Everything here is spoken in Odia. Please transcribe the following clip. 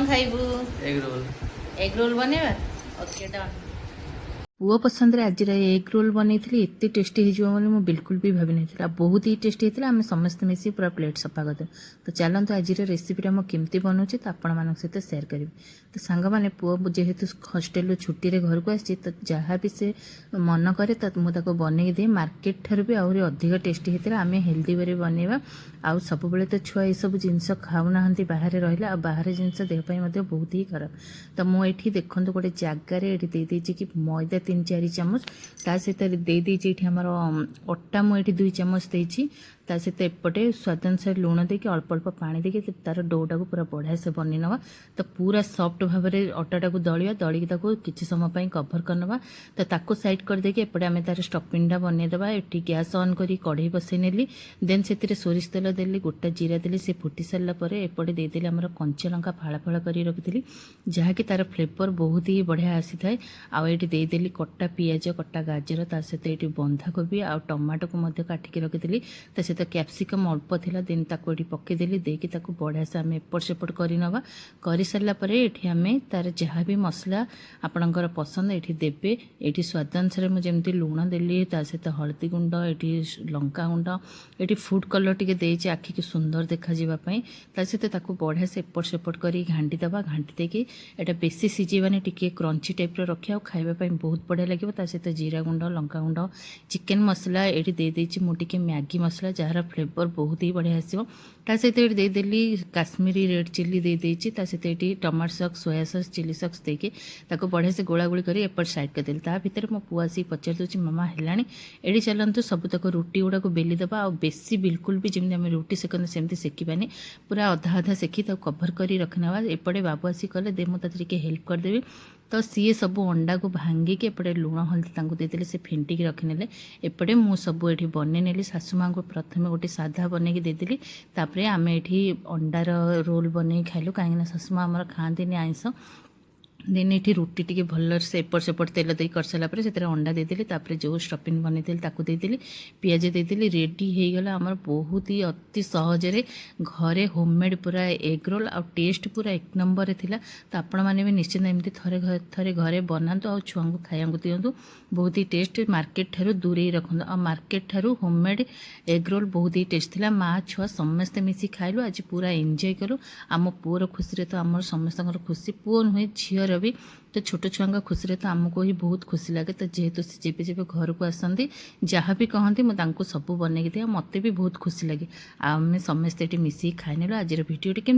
ଖାଇବୁ? Egg roll. Egg roll ବନେଇବା। Okay, done. ପୁଅ ପସନ୍ଦରେ ଆଜିର ଏଗ୍ ରୋଲ୍ ବନେଇଥିଲି। ଏତେ ଟେଷ୍ଟି ହେଇଯିବ ବୋଲି ମୁଁ ବିଲକୁଲ ବି ଭାବିନଥିଲି ଆଉ ବହୁତ ହି ଟେଷ୍ଟି ହେଇଥିଲା। ଆମେ ସମସ୍ତେ ମିଶି ପୁରା ପ୍ଲେଟ୍ ସଫା କରିଦେଲୁ। ତ ଚାଲନ୍ତୁ, ଆଜିର ରେସିପିଟା ମୁଁ କେମିତି ବନଉଛି ତ ଆପଣମାନଙ୍କ ସହିତ ସେୟାର କରିବି। ତ ସାଙ୍ଗମାନେ, ପୁଅ ଯେହେତୁ ହଷ୍ଟେଲରୁ ଛୁଟିରେ ଘରକୁ ଆସିଛି, ତ ଯାହା ବି ସେ ମନ କରେ ତ ମୁଁ ତାକୁ ବନେଇକି ଦିଏ। ମାର୍କେଟ ଠାରୁ ବି ଆହୁରି ଅଧିକ ଟେଷ୍ଟି ହେଇଥିଲା। ଆମେ ହେଲ୍ଦି ୱେରେ ବନେଇବା। ଆଉ ସବୁବେଳେ ତ ଛୁଆ ଏସବୁ ଜିନିଷ ଖାଉନାହାନ୍ତି ବାହାରେ ରହିଲେ, ଆଉ ବାହାରେ ଜିନିଷ ଦେହ ପାଇଁ ମଧ୍ୟ ବହୁତ ହି ଖରାପ। ତ ମୁଁ ଏଇଠି ଦେଖନ୍ତୁ, ଗୋଟେ ଜାଗାରେ ଏଠି ଦେଇଦେଇଛି କି ମଇଦା 3-4 ଚାମଚ। ତା ସହିତ ଦେଇଦେଇଛି ଏଇଠି ଆମର ଅଟା, ମୁଁ ଏଇଠି 2 ଚାମଚ ଦେଇଛି। ତା ସହିତ ଏପଟେ ସ୍ୱାଦ ଅନୁସାରେ ଲୁଣ ଦେଇକି, ଅଳ୍ପ ଅଳ୍ପ ପାଣି ଦେଇକି ତାର ଡୋଟାକୁ ପୁରା ବଢ଼ିଆ ସେ ବନେଇ ନେବା। ତ ପୁରା ସଫ୍ଟ ଭାବରେ ଅଟାଟାକୁ ଦଳିବା। ଦଳିକି ତାକୁ କିଛି ସମୟ ପାଇଁ କଭର କରିନେବା। ତ ତାକୁ ସାଇଡ୍ କରିଦେଇକି ଏପଟେ ଆମେ ତାର ଷ୍ଟଫିଂଟା ବନେଇଦେବା। ଏଠି ଗ୍ୟାସ୍ ଅନ୍ କରି କଢ଼େଇ ବସେଇ ନେଲି। ଦେନ୍ ସେଥିରେ ସୋରିଷ ତେଲ ଦେଲି, ଗୋଟା ଜିରା ଦେଲି। ସେ ଫୁଟି ସାରିଲା ପରେ ଏପଟେ ଦେଇଦେଲି ଆମର କଞ୍ଚା ଲଙ୍କା, ଫାଳ ଫାଳ କରି ରଖିଥିଲି, ଯାହାକି ତାର ଫ୍ଲେଭର ବହୁତ ହି ବଢ଼ିଆ ଆସିଥାଏ। ଆଉ ଏଇଠି ଦେଇଦେଲି କଟା ପିଆଜ, କଟା ଗାଜର, ତା ସହିତ ଏଇଠି ବନ୍ଧାକୋବି ଆଉ ଟମାଟୋକୁ ମଧ୍ୟ କାଟିକି ରଖିଥିଲି। ତା ସହିତ କ୍ୟାପ୍ସିକମ୍ ଅଳ୍ପ ଥିଲା, ଦେନ୍ ତାକୁ ଏଠି ପକେଇଦେଲି। ଦେଇକି ତାକୁ ବଢ଼ିଆ ସେ ଆମେ ଏପଟ ସେପଟ କରିନେବା। କରିସାରିଲା ପରେ ଏଠି ଆମେ ତାର ଯାହା ବି ମସଲା ଆପଣଙ୍କର ପସନ୍ଦ ଏଠି ଦେବେ। ଏଠି ସ୍ୱାଦ ଅନୁସାରେ ମୁଁ ଯେମିତି ଲୁଣ ଦେଲି, ତା ସହିତ ହଳଦୀ ଗୁଣ୍ଡ, ଏଠି ଲଙ୍କା ଗୁଣ୍ଡ, ଏଠି ଫୁଡ଼୍ କଲର୍ ଟିକେ ଦେଇଛି ଆଖିକୁ ସୁନ୍ଦର ଦେଖାଯିବା ପାଇଁ। ତା ସହିତ ତାକୁ ବଢ଼ିଆ ସେ ଏପଟ ସେପଟ କରି ଘାଣ୍ଟି ଦେବା। ଘାଣ୍ଟି ଦେଇକି ଏଇଟା ବେଶୀ ସିଝେଇବାନି, ଟିକେ କ୍ରଞ୍ଚି ଟାଇପ୍ର ରଖିବା ଆଉ ଖାଇବା ପାଇଁ ବହୁତ ବଢ଼ିଆ ଲାଗିବ। ତା ସହିତ ଜିରା ଗୁଣ୍ଡ, ଲଙ୍କା ଗୁଣ୍ଡ, ଚିକେନ୍ ମସଲା, ଏଠି ଦେଇଦେଇଛି ମୁଁ ଟିକେ ମ୍ୟାଗି ମସଲା, ଯାହାର ଫ୍ଲେଭର ବହୁତ ହି ବଢ଼ିଆ ଆସିବ। ତା ସହିତ ଏଠି ଦେଇଦେଲି କାଶ୍ମୀରୀ ରେଡ଼୍ ଚିଲି ଦେଇଦେଇଛି। ତା ସହିତ ଏଠି tomato sauce, soya sauce, chilli sauce ଦେଇକି ତାକୁ ବଢ଼ିଆ ସେ ଗୋଳାଗୋଳି କରି ଏପଟ ସାଇଡ଼୍ କରିଦେଲି। ତା ଭିତରେ ମୋ ପୁଅ ଆସିକି ପଚାରି ଦେଉଛି, "ମାମା, ହେଲାଣି?" ଏଠି ଚାଲନ୍ତୁ, ସବୁତକ ରୁଟି ଗୁଡ଼ାକୁ ବେଲି ଦେବା। ଆଉ ବେଶୀ ବିଲକୁଲ ବି ଯେମିତି ଆମେ ରୁଟି ସେକନ୍ତି ସେମିତି ସେକିବାନି, ପୁରା ଅଧା ଅଧା ସେକି ତାକୁ କଭର କରି ରଖିନେବା। ଏପଟେ ବାବୁ ଆସିକି କହିଲେ, "ଦେ, ମୁଁ ତତେ ଟିକେ ହେଲ୍ପ କରିଦେବି।" ତ ସିଏ ସବୁ ଅଣ୍ଡାକୁ ଭାଙ୍ଗିକି ଏପଟେ ଲୁଣ ହଳଦୀ ତାଙ୍କୁ ଦେଇଦେଲେ, ସେ ଫେଣ୍ଟିକି ରଖିନେଲେ। ଏପଟେ ମୁଁ ସବୁ ଏଠି ବନେଇ ନେଲି। ଶାଶୁ ମାଆଙ୍କୁ ପ୍ରଥମେ ଗୋଟେ ସାଧା ବନେଇକି ଦେଇଦେଲି। ତାପରେ ଆମେ ଏଠି ଅଣ୍ଡାର ରୋଲ୍ ବନେଇକି ଖାଇଲୁ, କାହିଁକିନା ଶାଶୁ ମା ଆମର ଖାଆନ୍ତିନି ଆଇଁଷ। ଦେନ୍ ଏଠି ରୁଟି ଟିକେ ଭଲରେ ଏପଟ ସେପଟ ତେଲ ଦେଇ କରିସାରିଲା ପରେ ସେଥିରେ ଅଣ୍ଡା ଦେଇଦେଲି। ତାପରେ ଯେଉଁ ଷ୍ଟଫିଂ ବନେଇଥିଲି ତାକୁ ଦେଇଦେଲି, ପିଆଜ ଦେଇଦେଲି। ରେଡ଼ି ହେଇଗଲା ଆମର ବହୁତ ହି ଅତି ସହଜରେ ଘରେ ହୋମମେଡ଼୍ ପୁରା ଏଗ୍ ରୋଲ୍। ଆଉ ଟେଷ୍ଟ ପୁରା ଏକ ନମ୍ବରରେ ଥିଲା। ତ ଆପଣମାନେ ବି ନିଶ୍ଚିନ୍ତ ଏମିତି ଥରେ ଥରେ ଘରେ ବନାନ୍ତୁ ଆଉ ଛୁଆଙ୍କୁ ଖାଇବାକୁ ଦିଅନ୍ତୁ। ବହୁତ ହି ଟେଷ୍ଟ, ମାର୍କେଟ ଠାରୁ ଦୂରେଇ ରଖନ୍ତୁ। ଆଉ ମାର୍କେଟ ଠାରୁ ହୋମମେଡ଼୍ ଏଗ୍ ରୋଲ୍ ବହୁତ ହି ଟେଷ୍ଟ ଥିଲା। ମା ଛୁଆ ସମସ୍ତେ ମିଶି ଖାଇଲୁ, ଆଜି ପୁରା ଏନ୍ଜୟ କଲୁ। ଆମ ପୁଅର ଖୁସିରେ ତ ଆମର ସମସ୍ତଙ୍କର ଖୁସି। ପୁଅ ନୁହେଁ, ଝିଅର ବି। ତ ଛୋଟ ଛୁଆଙ୍କ ଖୁସିରେ ତ ଆମକୁ ହିଁ ବହୁତ ଖୁସି ଲାଗେ। ତ ଯେହେତୁ ସେ ଯେବେ ଯେବେ ଘରକୁ ଆସନ୍ତି, ଯାହା ବି କହନ୍ତି, ମୁଁ ତାଙ୍କୁ ସବୁ ବନେଇକି ଦିଏ ଆଉ ମୋତେ ବି ବହୁତ ଖୁସି ଲାଗେ। ଆଉ ଆମେ ସମସ୍ତେ ଏଠି ମିଶିକି ଖାଇନେଲୁ। ଆଜିର ଭିଡ଼ିଓଟି କେମିତି